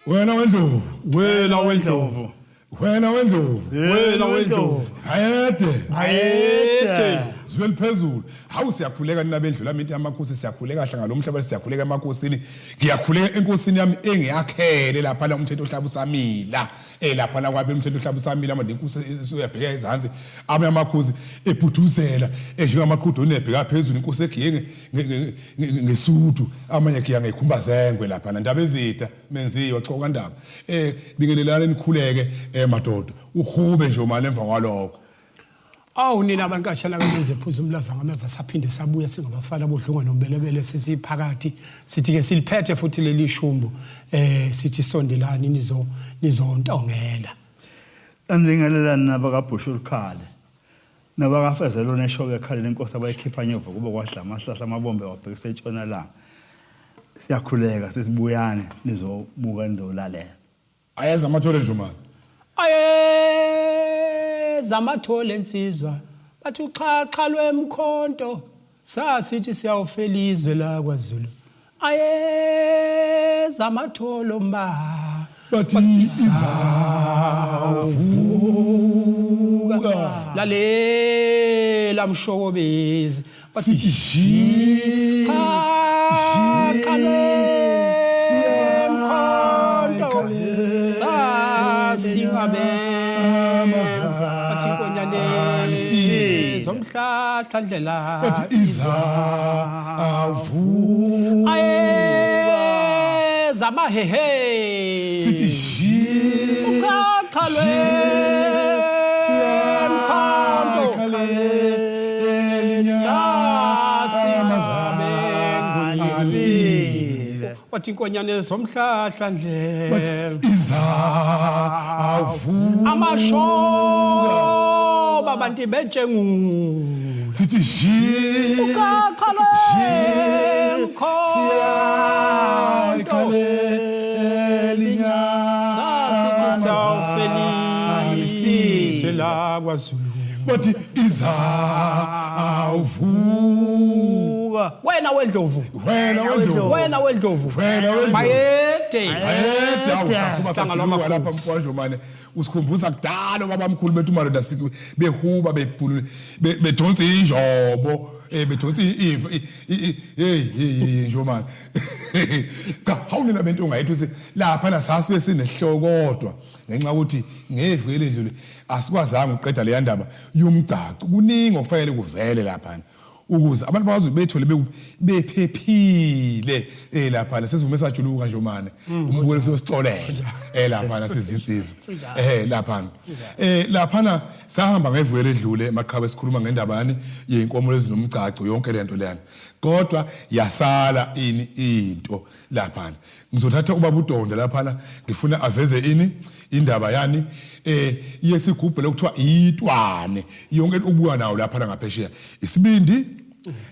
Wena wendlovu. Wena wendlovu. Wena wendlovu. Wena wendlovu. Hayede. Bayede. Zwe liphezulu. Hawu siyakhuleka nina bendlula minti yamakhosi siyakhuleka hlanga lo mhlaba siyakhuleka emakhosini. Ngiyakhuleka enkosini yami engiyakhele lapha la umthetho ohlaba usamila. Eh lapha la kwabe umthetho ohlaba usamila manje inkosi isuyabheka ezansi. Amanye amakhosi ebhuduzela enjengamaqhudo onebheka phezulu inkosi egiye ngesuthu amanye egiya ngekhumba zengwe lapha ndaba ezitha menziwa coka ndaba. Eh bingelelani nikhuleke eh madoda. Uhube nje umane emva kwalokho. Awu nina abankashana kamenze phuza umlaza ngameva saphinde sabuya singabafana bodlunga nombelebele sesiphakathi sithi ke siliphethe futhi leli shumbu eh sithi sondelani nizo nizontongela. Anibingelelani nabakabhusha olukhale nabakafezela oneshoka ekhaleni inkosi abayikhipha nyova kube kwadla amahlahla amabombe wabhekisa entshonalanga. Siyakhuleka sesibuyane nizobuka nizolalela. Ayeza amathole nje manje. Ayeza amathole ensizwa bathi uxhaxha lwemkhonto sasithi siyawufela izwe la kwaZulu. Ayeza amatholo mba Bathi izavuka. Lalela mshokobezi bathi Sithi shi. Xhaxha lwemkhonto sasingabe bathi inkonyane zomhlahla ndlela Bathi izavuka. Ayeza amahehe Sithi shi. Uxhaxha lwemkhonto sasingabe wathi inkonyane zomhlahla ndlela Izavuka. Amashoba abantu betshengu Sithi shi. Uxhaxha lwemkhonto sasithi sawufelizwe la kwaZulu. Bathi izavuka. Wena wendlovu. Wena wendlovu. Wena wendlovu. Wena wendlovu. Bayede. Bayede awusakhuba Hlanga sajuluka lwamakhosi. lapha mfowethu usikhumbuza kudala obabamkhulu bethu madoda behuba bebhulu bedonsa injobo bedonsa imvu hey hey njomane. Cha hawunina bento ungayethu ukuthi lapha la sasibe sinehloko kodwa ngenxa ukuthi ngeviki eledlule asikwazanga ukuqeda leya ndaba yomgcaco. Kuningi okufanele kuvele lapha ukuze abantu bakwazi bethole bephephile lapha sesivume sajuluka nje mane umbukelo siyosixolela lapha sizinsizwa lapha lapha sahamba ngeviki eledlule maqhawe sikhuluma ngendaba yani yeinkomo ezinomgcaco yonke lento leyana kodwa yasala ini into lapha. Ngizothatha ubaba uDonda lapha ngifuna aveze ini indaba yani yesigubhu lokuthiwa itwane yonke ukubuka nawo lapha ngaphesheya isibindi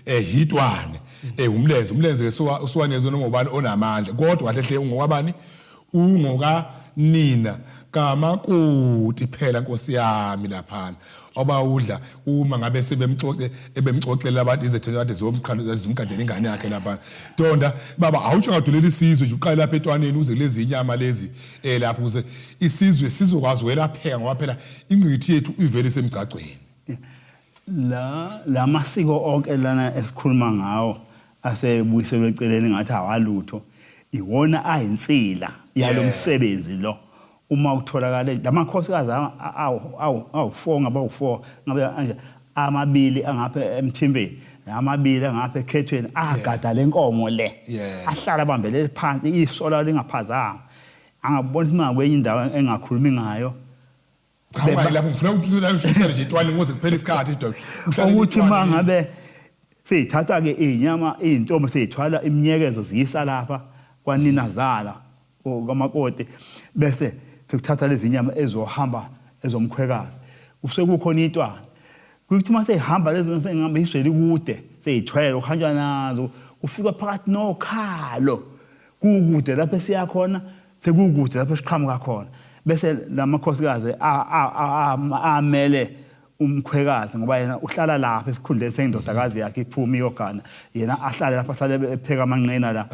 hitwane umlenze umlenze ke usuwanezwe noma onamandla kodwa kahle hle ungokabani ungoka nina kamakoti phela nkosi yami lapha obawudla uma ngabe sebemxoxe ebemxoxela abantu izethelo kade zomqhalo zimgadela ingane yakhe lapha. Donda baba awutsho ngadulela isizwe nje uqale lapha etwaneni uze kulezi inyama lezi lapho ukuze isizwe sizokwazi welapheka ngoba phela ingqikithi yethu ivele isemgcagcweni. La lamasiko onke lana esikhuluma ngawo asebuyiselwe eceleni ngathi awalutho iwona ayinsila yalomsebenzi lo. Uma kutholakala lamakhosikazi awu4 ngaba u4 ngabe anje amabili angapha emthimbeni amabili angapha ekhethweni agada lenkomo le ahlala bambelele phansi isola lingaphazama. Angabona uma kwenye indawo engakhulumi ngayo. Cha lapho ngifuna ukuhlala nje itwani ngoze kuphela isikhathi doc. Ukuthi mangabe seyithatha ke inyama izintombi seyithwala imnyekezo ziyisa lapha kwanina zala kwamakoti bese sekuthatha lezi nyama ezohamba ezomkhwekazi kusekukhona intwana kuthi uma seyihamba lezo sengihamba isweli kude seyithwele kuhanjwa nazo kufika phakathi nokhalo kukude lapho esiya khona sekukude lapho esiqhamuka khona bese lamakhosikazi amele umkhwekazi ngoba yena uhlala lapha esikhundleni sendodakazi yakhe iphuma iyogana yena ahlale lapha ahlale epheka amanqina la.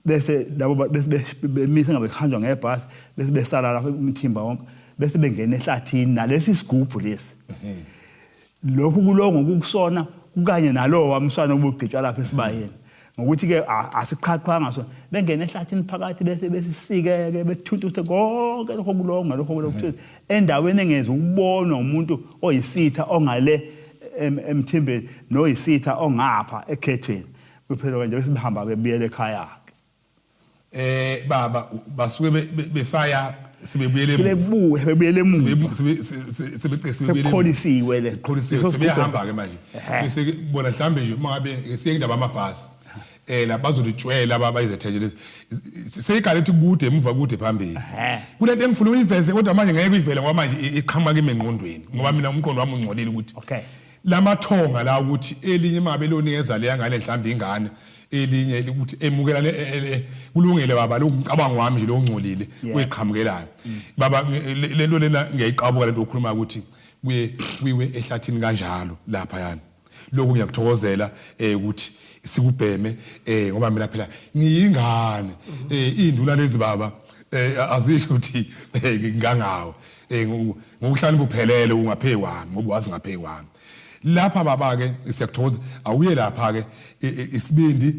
Bese labo bese bemisa ngabe kuhanjwa ngebhasi, bese besala lapho umthimba wonke, bese bengena ehlathini nalesi sigubhu lesi. Lokhu kulongo kukusona kukanye nalowo wamswana obugqitshwa lapha esibayeni. Ngokuthi ke asiqhaqhwanga so bengena ehlathini phakathi bese besisikeke bethuntuthe konke lokho kulonga lokho lokho endaweni engeze ukubonwa umuntu oyisitha ongale emthimbeni noyisitha ongapha ekhethweni. Kuphela kanje bese behamba bebuyela ekhaya ke. Baba basuke besaya sebebuyele emuva. Sebebuye bebuyele emuva. Sebebuyele le. Sekukholisiwe sebeyahamba ke manje. Bese bona mhlambe nje uma ngabe siye indaba amabhasi. La bazolitshwela abayizethenje lezi. Seyigale ukuthi kude emuva kude phambili. Kulento engifuna uyiveze kodwa manje ngeke uyivele ngoba manje iqhamuka kimi engqondweni ngoba mina umqondo wami ungcolile ukuthi. Okay. Lamathonga la ukuthi elinye imabe lonikeza leya ngane mhlawumbe ingane elinye ukuthi emukela kulungile baba lo umcabango wami nje lo ongcolile oyiqhamukelayo baba lento lena ngiyayiqabuka lento okhuluma ukuthi kuye kuyiwe ehlathini kanjalo lapha yani lokhu ngiyakuthokozela ukuthi sikubheme ngoba mina phela ngiyingane induna lezi baba azisho ukuthi ngingangawe ngokuhlani kuphelele ungapheyi kwami ngoba wazi ngapheyi kwami lapha baba ke siyakuthokoza awuye lapha ke isibindi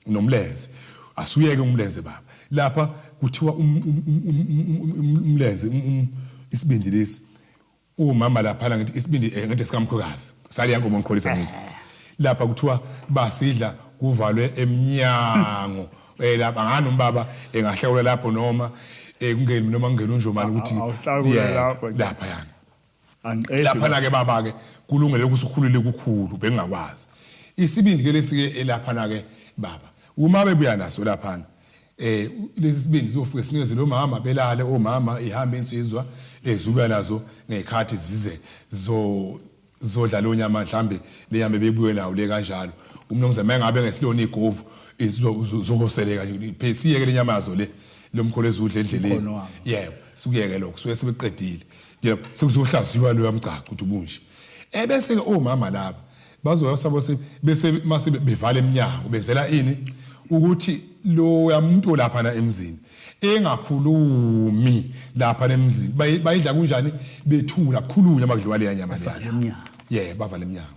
nomlenze asuyeke umlenze baba lapha kuthiwa umlenze isibindi lesi umama lapha ngithi isibindi ngithi sikamkhokazi sali yankomo ngikholisa ngithi lapha kuthiwa basidla kuvalwe emnyango lapha ngani umbaba engahlawula lapho noma kungeni noma kungena unjomani ukuthi lapha yana angiqedi lapha ke baba ke kulungele ukuthi ukhulule kukhulu bengakwazi isibindi ke lesike elapha na ke baba uma bebuya naso lapha lesi sibindi sizofike sinikeze lo mama belale omama ihambe insizwa ezubuya nazo ngekhathi zize zodla lo nyama mhlambe leyambe bebuye nawo le kanjalo umnumzane mengabe ngesilona igovu insizwa zohoseleka nje phesiyeke lenyama yazo le lomkholo ezudla endleleni yebo sukuyeke lokho suke sebeqedile nje sekuzohlaziywa lo yamgcaco ukuthi ubunje ebese ke omama laba bazoyosabo bese mase bevala eminyango benzela ini ukuthi lo yamuntu lapha na emzini engakhulumi lapha emzini bayidla kunjani bethula kukhulunywa makudliwa leya nyama leya yebo bavala eminyango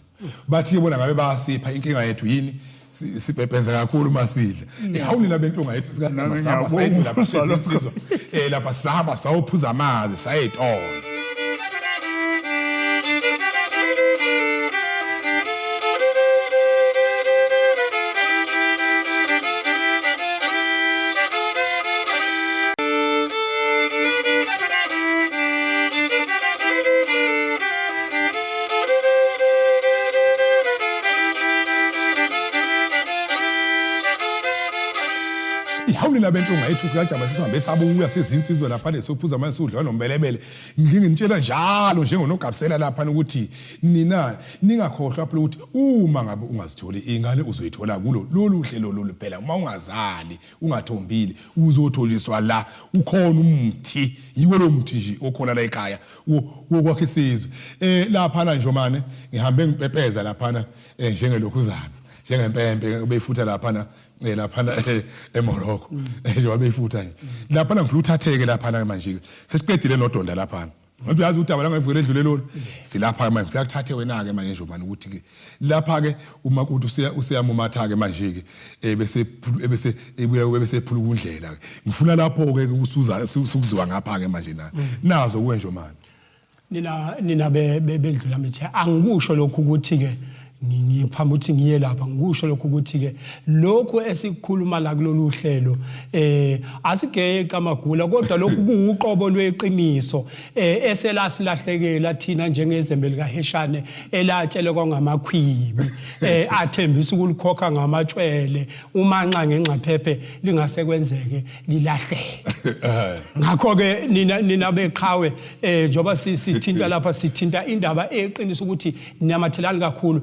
bathi ke bona ngabe basipha inkinga yethu yini sibhebheza kakhulu masidla hawu nina bentunga yethu sikasahamba sayethu lapha sizinsizwa lapha sahamba sayophuza amanzi sayetolo Hawu nina bentunga yethu sikajama sihambe sabuya sizinsizwa lapha lesophuza manje sudliwa nombelebele nginginitshela njalo njengonogabisela lapha ukuthi nina ningakhohlwa phela ukuthi uma ngabe ungazitholi ingane uzoyithola kulo lolu hlelo lolu phela uma ungazali ungathombile uzotholiswa la ukhona umuthi yiwo lo muthi nje okhona la ekhaya wokwakha isizwe laphana nje mane ngihambe ngipepeza laphana njengelokhuzana njengempempe beyifutha laphana laphana eMorocco njengoba beyifutha nje laphana ngifuna uthatheke laphana manje sesiqedile nodonda laphana ngoba uyazi udaba langevukela edlule lolu silapha manje ngifuna kuthathe wena ke manje nje manje ukuthi ke lapha ke uma kuthi useyamumatha ke manje ke bese bese ebuya bese ephula ukundlela ke ngifuna lapho ke usuza sukuziwa ngapha ke manje na nazo kuwe nje manje nina bedlula mithe angikusho lokhu ukuthi ke ngiphambi ukuthi ngiye lapha ngikusho lokhu ukuthi ke lokhu esikukhuluma la kulolu hlelo asigeye kamagula kodwa lokhu kuwuqobo lweqiniso eselasilahlekela thina njengezembe likaHeshane elatshelekwa ngamakhwibi athembisa ukulikhokha ngamatshwele umanxa ngengxaphephe lingasekwenzeke lilahleke ngakho ke nina beqhawe njoba sithinta lapha sithinta indaba eqinisa ukuthi namathelani kakhulu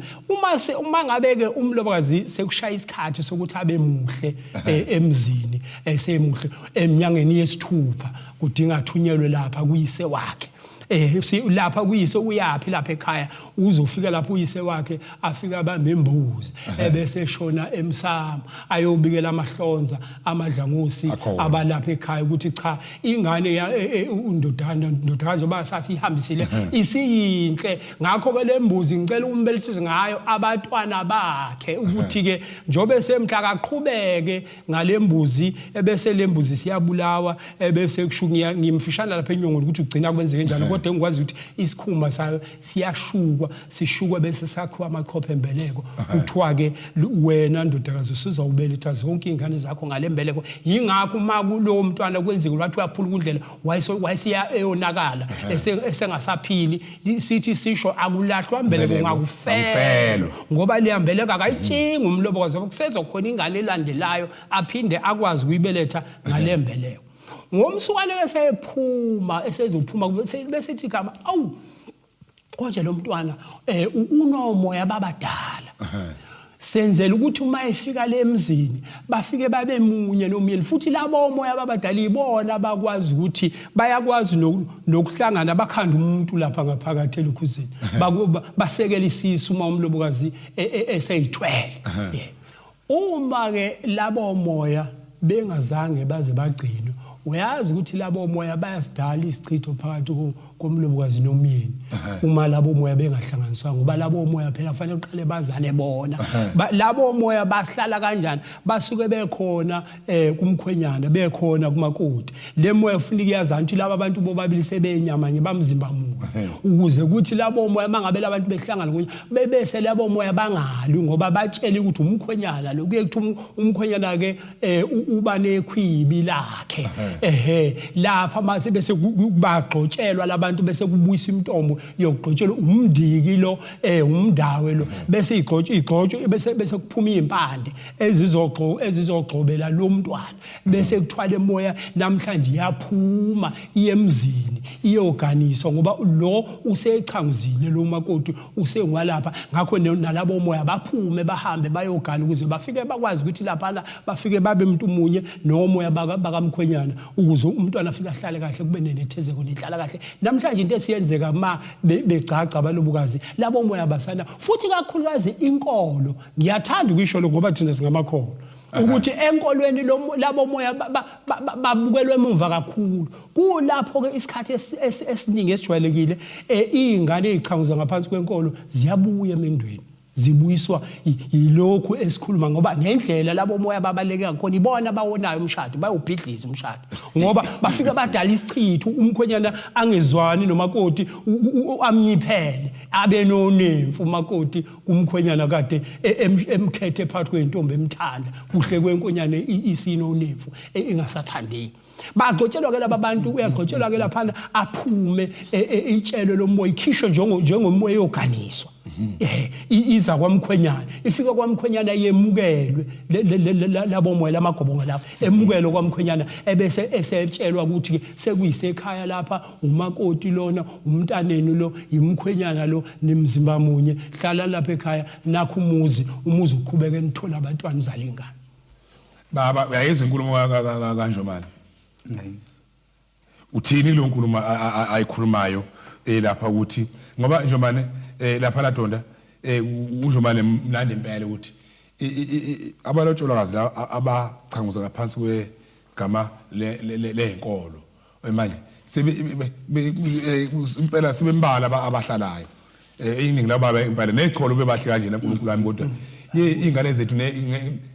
uma ngabe ke umlobokazi sekushaya isikhathi sokuthi abe muhle emzini esemuhle eminyangeni yesithupha kudinga athunyelwe lapha kuyise wakhe Lapha kuyise uyaphi lapha ekhaya uzofika lapho uyise wakhe afika abambe imbuzi ebese eshona emsamo ayobikela amahlonza amadlangosi abalapha ekhaya ukuthi cha ingane ya e, e, undodana ndodakazi oba sasihambisile isiyinhle ngakho ke lembuzi ngicela umbelethise ngayo abatwana bakhe ukuthi ke njobe semhla kaqhubeke ngalembuzi ebese lembuzi siyabulawa ebese kusho ngimfishana lapha enyongweni ukuthi ugcina kwenzeke njalo kodwa engikwazi ukuthi isikhumba sayo siyashukwa sishukwa bese sakhiwa amachopho embeleko kuthiwa ke wena ndodakazi usuzawubeletha zonke izingane zakho ngalembeleko yingakho uma kulowo mntwana kwenzeka wathi uyaphula ukundlela wayesiya eyonakala esengasaphili sithi sisho akulahlwa mbeleko ngakufelwa ngoba leya mbeleko akayitshingi umlobokazi ngoba kusezokhona ingane elandelayo aphinde akwazi ukuyibeletha ngale mbeleko ngomsukwane esephuma esezophuma bese ithi igama awu konje lo mntwana eh unomoya babadala senzela ukuthi uma efika le emzini bafike babe munye nomyeni futhi labo omoya babadala ibona abakwazi ukuthi bayakwazi nokuhlangana bakhanda umuntu lapha ngaphakathi elokhuzini basekela isisu uma umlobokazi e, e, eseyithwele uma ke labo moya bengazange baze bagcinwe uyazi ukuthi labo moya bayasidala isichitho phakathi komlobokazi nomyeni uma labo moya bengahlanganiswanga ngoba labo moya phela kufanele uqale bazane bona labo moya bahlala kanjani basuke bekhona eh kumkhwenyana bekhona kumakoti le moya kufuneka iyazana ukuthi laba bantu bobabili sebenyama nje bamzimba munye ukuze kuthi labo moya mangabe labantu behlangana kunye bebese labo moya bangalwi ngoba batshele ukuthi umkhwenyana lo kuye kuthi umkhwenyana ke eh uba nekhwibi lakhe ehe lapha mase bese kubagxotshelwa labantu bese kubuyisa imitomo yokugxotshelwa umndiki lo eh umndawe lo bese igxotsho igxotsho bese bese kuphuma izimpande ezizogxo ezizogxobela lo mntwana bese kuthwala emoya namhlanje iyaphuma iyemzini iyoganiswa ngoba lo usechanguzile lo makoti usengwalapha ngakho nalabo moya baphume bahambe bayogana ukuze bafike bakwazi ukuthi laphana bafike babe umuntu munye nomoya bakamkhwenyana ukuze umntwana afike ahlale kahle kube nenethezeko nenhlala kahle namhlanje into esiyenzeka ma begcagca abalobukazi labo moya basana futhi kakhulukazi inkolo ngiyathanda ukuyisho lokho ngoba thina singamakholwa ukuthi enkolweni labo moya babukelwe emuva kakhulu kulapho ke isikhathi esiningi esijwayelekile eh, iy'ngane ey'changuza ngaphansi kwenkolo ziyabuya emendweni zibuyiswa yilokhu esikhuluma ngoba ngendlela labo moya babaleke ngakhona ibona abawonayo umshado bayowubhidliza umshado ngoba bafika badala isichitho umkhwenyana angezwani nomakoti amnyiphele abe nonemfu umakoti kumkhwenyana kade e, emkhethe phakathi kwentombi emthanda kuhle kwenkonyane isinonemfu e, ingasathandeki bagcotshelwa ke laba bantu uyagcotshelwa ke laphana aphume e, itshelwe lomoya ikhishwe njengomoya yoganiswa eh iza kwamkhwenyana ifika kwamkhwenyana yemukelwe labo moya lamagobongo lapha emukelwe kwamkhwenyana ebese esetshelwa ukuthi sekuyisekhaya lapha umakoti lona umntanenu lo yimkhwenyana lo nimzimba munye hlala lapha ekhaya nakho umuzi umuzi uqhubeke nithola abantwana uzale ingane baba uyayizwa inkulumo kaNjomane uthini kulo nkulumo ayikhulumayo eh lapha ukuthi ngoba Njomane eh lapha ladonda eh uNjomane mnandi impela ukuthi abalotsholakazi la abachanguza ngaphansi kwegama lenkolo manje sebe impela sebembala abahlalayo eh iningi lababa impela nezicholo bebahle kanje naNkulunkulu wami kodwa ye ingane zethu ne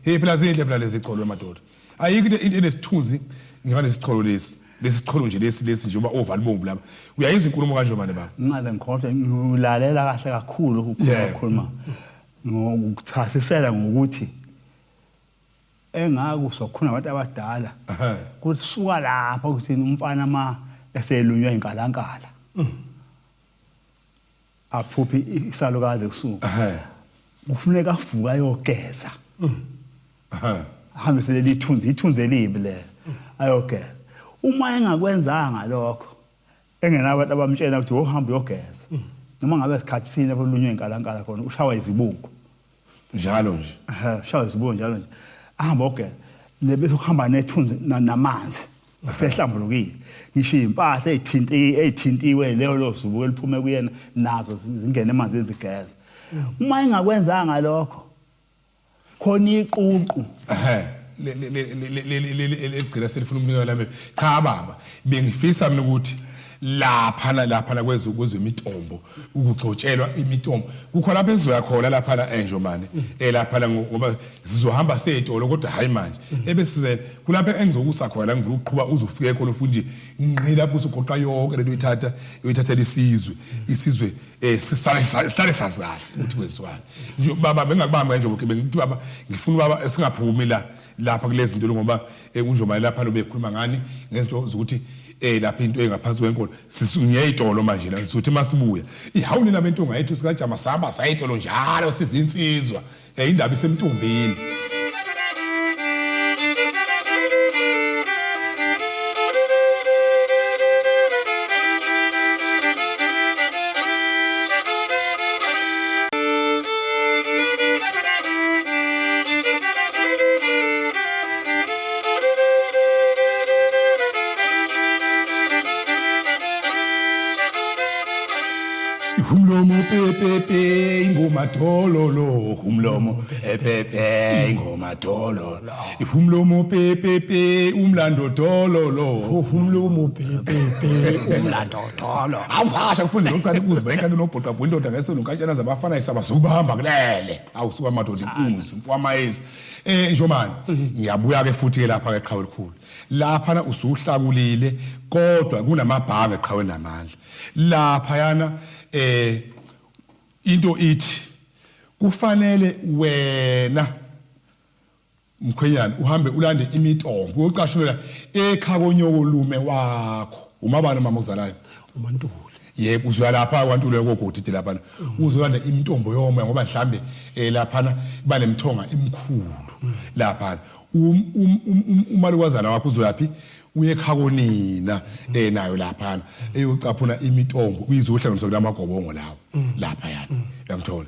hey phela zinhle phela lezi zicholo emadoda ayikho into enesithunzi ngane isicholo lesi lesi sicholo nje lesi lesi nje uba oval bomvu lapha uyayizwa inkulumo kanje manje baba ngingaze ngikhohlwe ngilalela kahle kakhulu ukukhuluma ngokuchasisela ngokuthi engakusho khona abantu abadala kusuka lapha ukuthi umfana ma eselunywa inkalankala aphuphi isalukazi kusuka kufuneka avuka ayogeza ahambise leli thunzi ithunzi elibi lelo ayogeza uma engakwenzanga lokho engenabantu abamtshela ukuthi wohamba uyogeza noma ngabe sikhathi sini lapho lunywe inkalankala khona ushawa izibuko njalo nje ehe ushawa izibuko njalo nje ahamba ogeza lebese ukuhamba nethunzi namanzi Usehlambulukile. Ngisho impahla ezithinti ezithintiwe leyo lozubuko eliphume kuyena nazo zingene emanzini zigeza. Uma engakwenzanga lokho khona iququ. Ehhe leligcina selifuna umnikelo lami. Cha baba, bengifisa mina ukuthi laphana laphana kwezemitombo ukugcotshelwa imitombo kukho lapho esizoya khona laphana enjomane elaphana ngoba sizohamba seyitolo kodwa hayi manje ebesize kulapho engizokusa khona la ngivula ukuqhuba uzofika khona futhi nqi lapho usugoqa yonke lento uyithatha uyithathela isizwe isizwe eh sisale sihlale sazi kahle ukuthi kwenziwani nje baba bengakubambi kanje ngoba bengithi baba ngifuna ubaba singaphumi la lapha kulezi zinto ngoba eh, unjomane lapha lo bekhuluma ngani ngezinto zokuthi eh lapha into engaphansi kwenkolo sisungiyayitolo manje la sizothi masibuya ihawu nina bentunga yethu sikajama saba sayitolo njalo sizinsizwa eh indaba isemntumbini Umlomo pepepe ingoma dololo umlomo epepe ingoma dololo umlomo pepepe umlando dololo umlomo pepepe umlando dololo awusasha kuphinde lokuqala ukuziba inkani nobhoqa bwindoda ngesono nkantshana zabafana isaba sukubamba kulele awusuka madoda inkunzi mfwamayezi eh njomani ngiyabuya ke futhi ke lapha ke qhawe elikhulu lapha usuhlakulile kodwa kunamabhange qhawe namandla lapha yana eh into ithi kufanele wena mkhwenyana uhambe ulande imitombo uyocashunela ekhakonyokolume wakho umabani mama okuzalayo uMantuli yebo uzoya lapha kwantule kogodi lapha uzolanda imitombo yomoya ngoba mhlambe eh laphana banemthonga imkhulu laphana umalukwazana wakho uzoyaphi uye ekhakonina eh nayo laphana eyocaphuna imitombo kuyizohlanganiswa kulamagobongo lawo lapha yana uyangithola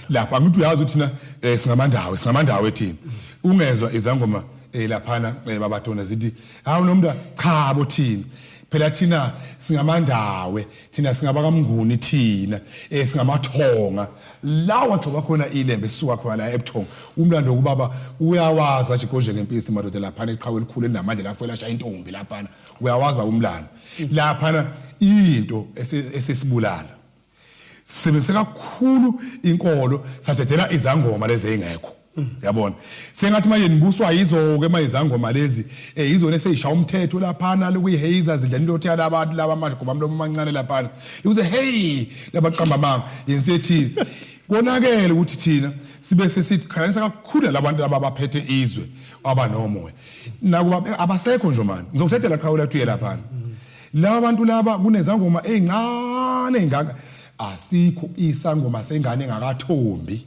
lapha angithi uyazi ukuthi thina eh, singamandawo singamandawo ethini ungezwa izangoma eh laphana eh, babatona zithi hawu nomntu cha bo thina phela thina singamandawe thina singabakamnguni thina eh singamathonga lawa gcoba khona ilembe sisuka khona la ebuthongo umlando kubaba uyawazi athi konje ngempisi madoda laphana iqhawe elikhulu elinamandla lafo elasha intombi laphana uyawazi baba umlando laphana into esesibulala sisebenzise kakhulu inkolo sadedela izangoma lezi ezingekho yabona sengathi manje nibuswa yizo ke manje izangoma lezi eh yizona eseyishaya umthetho laphana lokuyihazer zidla into yalabantu laba manje goba mlomo amancane laphana ukuze hey labaqamba amanga yenze ethile konakele ukuthi thina sibe sesiqhalanisa kakhulu labantu laba abaphethe izwe abanomoya nakuba abasekho nje manje ngizokuthathela qhawula thuye laphana laba bantu laba kunezangoma ezincane engaka asikho isangoma sengane engakathombi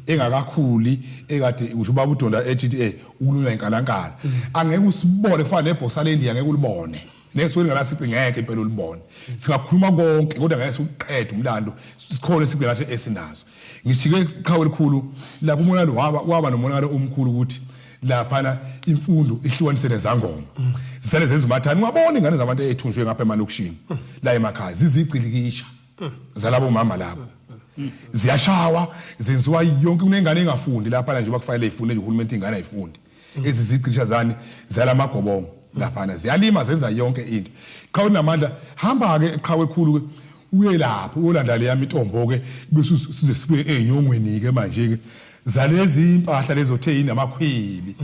engakakhuli ekade usho ubaba udonda ethi eh ukulunywa inkalankala angeke usibone kufana nebhosa lendiya ngeke ulibone nesuke linganasici ngeke impela ulibone singakhuluma konke kodwa ngeke siwuqede umlando sikhona isigcina esinazo ngishike qhawe elikhulu lapho umonakalo waba waba nomonakalo omkhulu ukuthi laphana imfundo ihlukanise nezangoma zisale zenza umathani ungabona ingane zabantu ey'thunjwe ngapha emalokishini la emakhaya zizigcilikisha zalabo mama labo ziyashawa zenziwa yonke kunengane engafundi laphana nje bakufanele ifunde nje uhulumeni ingane ayifundi ezizigcilisha zani zalamagobongo laphana ziyalima zenza yonke into qhawe namandla hamba ke qhawe ekhulu ke uye lapho uyolanda leya mitombo ke bese size sibuye ezinyongweni ke manje ke zalezi impahla lezo the inamakhwili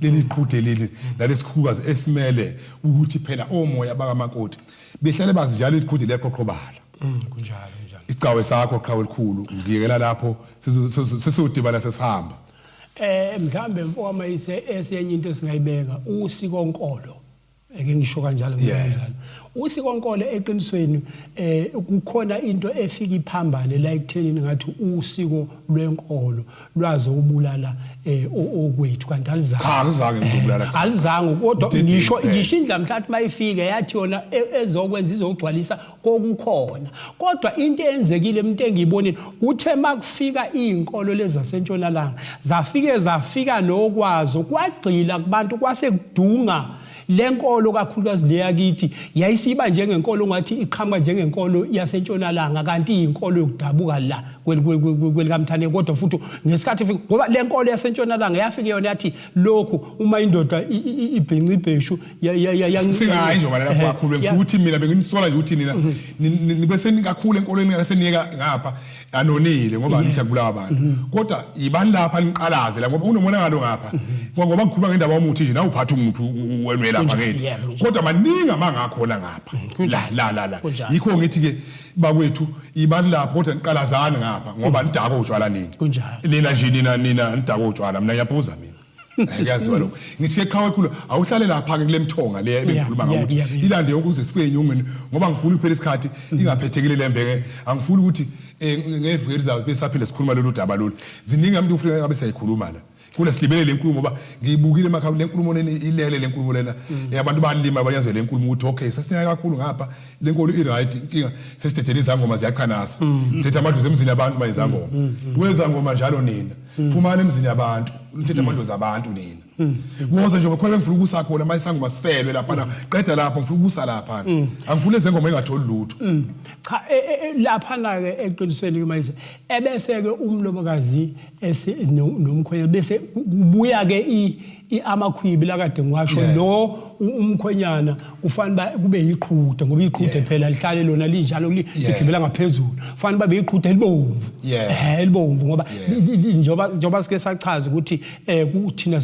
leli qhude leli nalesikhukazi esimele ukuthi phela omoya bakamakoti behlale bazi njalo iqhude liyaqhoqhobala kunjalo kunjalo isicawe sakho qhawe elikhulu ngiyekela lapho sesizodibana sesihamba Eh mhlambe mfokamayise esenye into esingayibeka usikonkolo eke ngisho kanjalo kanjalo usikonkolo eqinisweni eh kukhona into efika iphambane la ekuthenini ngathi usiko lwenkolo lwazi ukubulala eh okwethu kanti alizange cha aluzange ngizobulala cha alizange kodwa ngisho ngisho indla mhlathi mayifike yathi yona ezokwenza izogcwalisa kokukhona kodwa into eyenzekile umuntu engiyibonile kuthe makufika izinkolo lezi zasentshonalanga zafike zafika nokwazo kwagxila kubantu kwase kudunga Lenkolo kakhulukazi leyakithi yayisiba njengenkolo ngathi iqhamuka njengenkolo yasentshonalanga, kanti iyinkolo yokudabuka la kwelikamthane. Kodwa futhi ngesikhathi ngoba lenkolo yasentshonalanga yafike yona yathi lokhu uma indoda ibhinca ibheshu singayi nje ngoba lapho kakhulu ngifuna ukuthi mina bengimsola nje ukuthi nina nibe senikakhulu enkolweni ngaseniyeka ngapha anonile ngoba ngithi akubulawa abantu mhm. kodwa yibani lapha niqalaze la ngoba unomonakalo ngapha mhm. ngoba ngikhuluma ngendaba yomuthi nje nawe uphatha umuthi wenwe lapha ngithi kodwa maningi amanga akhona ngapha mhm. la la la la yikho ngithi ke bakwethu ibani lapho kodwa niqalazani ngapha ngoba nidaka utshwala nini nina nje nina nina nidaka utshwala mina ngiyaphuza mina kuyaziwa lokho ngithi ke qhawe khulu awuhlale lapha ke kule mthonga le ebengikhuluma ngayo ukuthi ilande yonke uze sifike enyongweni ngoba ngifuna ukuphela isikhathi mm. ingaphethekile le mbeke angifuni ukuthi eh, ngeviki elizayo besaphinde sikhuluma lolu daba lolu ziningi abantu ufuna ngabe siyayikhuluma la kule silibele le nkulumo ngoba ngiyibukile emakhaya le nkulumo lena ilele le nkulumo lena mm. eh, abantu balima bayazwe le nkulumo ukuthi okay sesinyaka kakhulu ngapha le nkolo i-right inkinga sesidedele izangoma ziyachanasa mm. sithi amadlozi emzini abantu mayizangoma wezangoma njalo nina mm. phumani emzini yabantu nithethe mm. amadlozi abantu nina mm. woze nje ngokhona ngifuna ukusa khona manje sangoma sifelwe lapha na qeda lapho ngifuna ukusa lapha angifuni ezengoma engatholi lutho cha e, e, e, lapha na ke eqinisweni ke manje ebese ke umlobokazi nomkhwenyana bese kubuya ke amakhwibi lakade ngiwasho lo umkhwenyana kufanele kube yiqhude ngoba iqhude phela lihlale lona linjalo ligibela ngaphezulu kufanele babe yiqhude elibomvu eh elibomvu ngoba njoba njoba sike sachaza ukuthi eh kuthina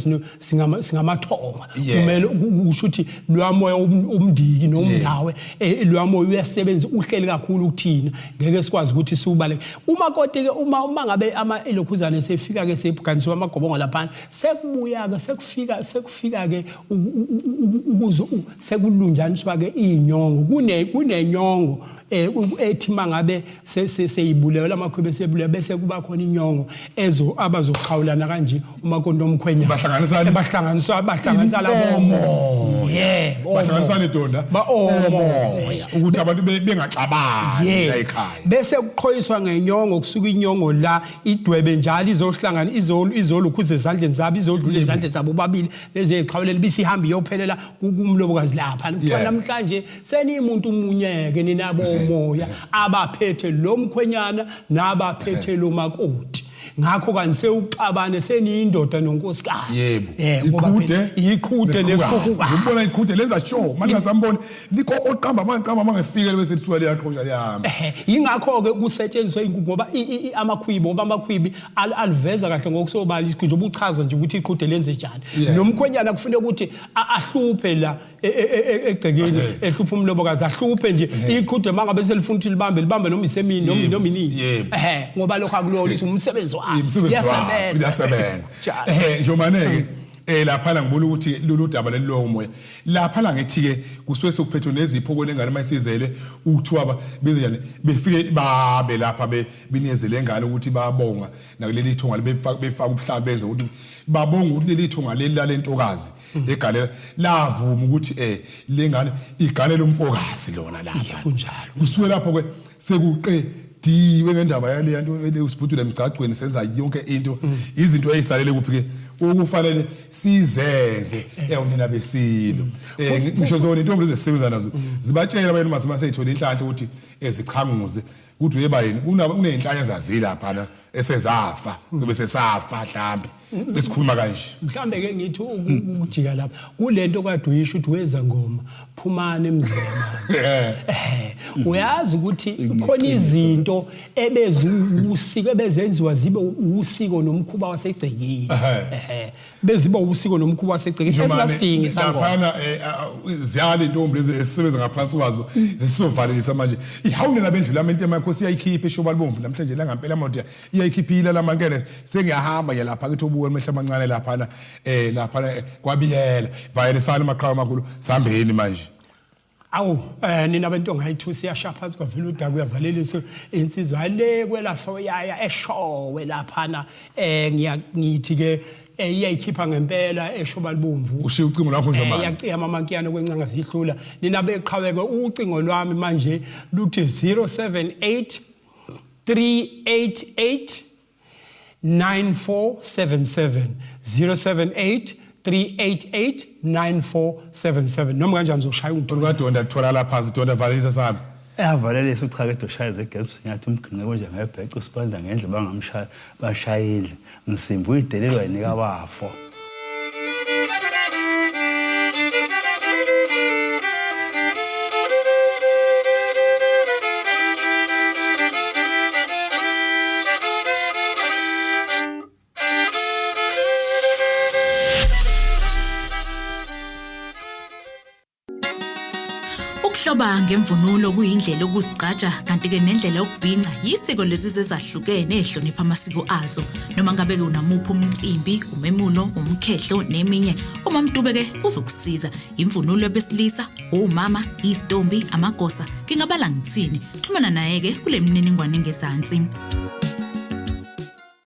singamathonga kumele kusho ukuthi lwamoya umndiki nomndawe eh, lwamoya uyasebenza uhleli kakhulu kuthina ngeke sikwazi ukuthi siwubaleke umakoti ke uma uma ngabe ama elokhuzane sefika ke sebhuganiswa amagobongo lapha sekubuya-ke sekufika sekufika-ke ukuze sekulunjaniswa-ke iy'nyongo kunenyongo um ethi uma ngabe seyibulewe la makhwebe esebulewe bese kuba khona inyongo ezo abazoxhawulana kanje umakonto omkhwenyana bahlanganisana bahlanganiswa bahlanganisa labo yebo bahlanganisana idonda omoya ukuthi abantu bengaxabani la ekhaya bese kuqhoyiswa ngenyongo kusuka inyongo la idwebe njalo izohlangana izolukhuza ezandleni zabo izodlula ezandleni zabo bobabili lezi ey'xhawuleni bisihamba iyophelela kumlobokazi lapha kuthiwa namhlanje seniyimuntu umunyeke nina bomoya abaphethe lo mkhwenyana nabaphethe lo makoti ngakho kanti sewuxabane seniyindoda nonkosikazi yebo eh, iqhude iqhude lesikhukhukazi ngibona iqhude lenza sure manje ngasambona likho oqamba manje qamba mangefike bese lisuka liyaqhosha liyahamba yingakho ke kusetshenziswa inkukhu ngoba amakhwibi ngoba amakhwibi aliveza kahle ngokusobala isikhwi njengoba uchaza nje ukuthi iqhude lenze njani nomkhwenyana kufuneka ukuthi ahluphe la e, e, e, egcekeni ehlupha umlobokazi ahluphe nje iqhude mangabe selifuna ukuthi libambe libambe noma isemini noma noma inini ehe ngoba lokho akulona umsebenzi wakhe uyasebenza uyasebenza ehe njengoba-ke eh lapha ngibona ukuthi lolu daba leli lowo moya lapha la ngithi ke kusuke sekuphethwe nezipho kwelengane mayisizele ukuthiwa beze njani befike babe lapha benikezele engane ukuthi babonga nakuleli thonga befaka befaka ubuhlalu benze ukuthi babonga ukuthi leli thonga leli lalentokazi egalela lavuma ukuthi eh lengane igalela umfokazi lona lapha kunjalo kusuke lapho ke sekuqe diwe ngendaba yale nto usibhudule emgcagcweni senza yonke into mm. izinto ezisalele kuphi ke okufanele sizenze eh. ewunina besilo mm. eh ngisho zona intombi ezisebenza nazo mm. zibatshela abantu mase maseyithola inhlanhla ukuthi ezichanguze ukuthi uyeba yini kuney'nhlanya ezazile laphana esezafa sobe sesafa mhlambe besikhuluma kanje mhlambe ke ngithi ukujika lapha kulento kade uyisho ukuthi weza ngoma phumani emzini eh. eh uyazi ukuthi khona izinto ebeziwusiko ebezenziwa zibe usiko nomkhuba wasegcekeni eh beziba usiko nomkhuba wasegcekeni esingasidingi sangoma laphana eh, ziyala intombi lezi esisebenza ngaphansi kwazo zesizovalelisa manje ihawulela bendlula amento emakhosi iyayikhipha ishoba libomvu namhlanje la ngampela manje iyayikhiphile lamankele sengiyahamba nje lapha kithi obuka amehlo amancane laphana eh laphana eh, kwabiyela vayelisana amaqhawe amakhulu sambeni manje Awu eh nina bentonga ayithusi yasha phansi kwavela udaka uyavalelisa insizwa le kwela soyaya eshowe laphana eh ngiya ngithi ke eh, iyayikhipha ngempela eshoba libomvu ushiya ucingo lwakho nje manje iyacima amankiyane kwencanga zihlula nina beqhaweke ucingo lwami manje luthi 078 388 9477 078 388 9477 noma kanjani uzoshaya ungithola. Olukadonda kutholakala phansi donda valelisa sami. Eyavalelisa uchakede oshaya zegaps nyathi umginqe konje ngebhece usibanda ngendle bangamshaya bashaya indle msimbi uyidelelwa yinika bafo. Ukuhloba ngemvunulo kuyindlela yokuzigqaja kanti-ke nendlela yokubhinca yisiko lezizwe ezahlukene ezihlonipha amasiko azo. Noma ngabe-ke unamuphi umcimbi, umemulo, umkhehlo neminye, uMamDube-ke uzokusiza. Imvunulo yabesilisa, omama, izitombi, amagosa, ngingabala ngithini. Xhumana naye-ke kule mininingwane engezansi.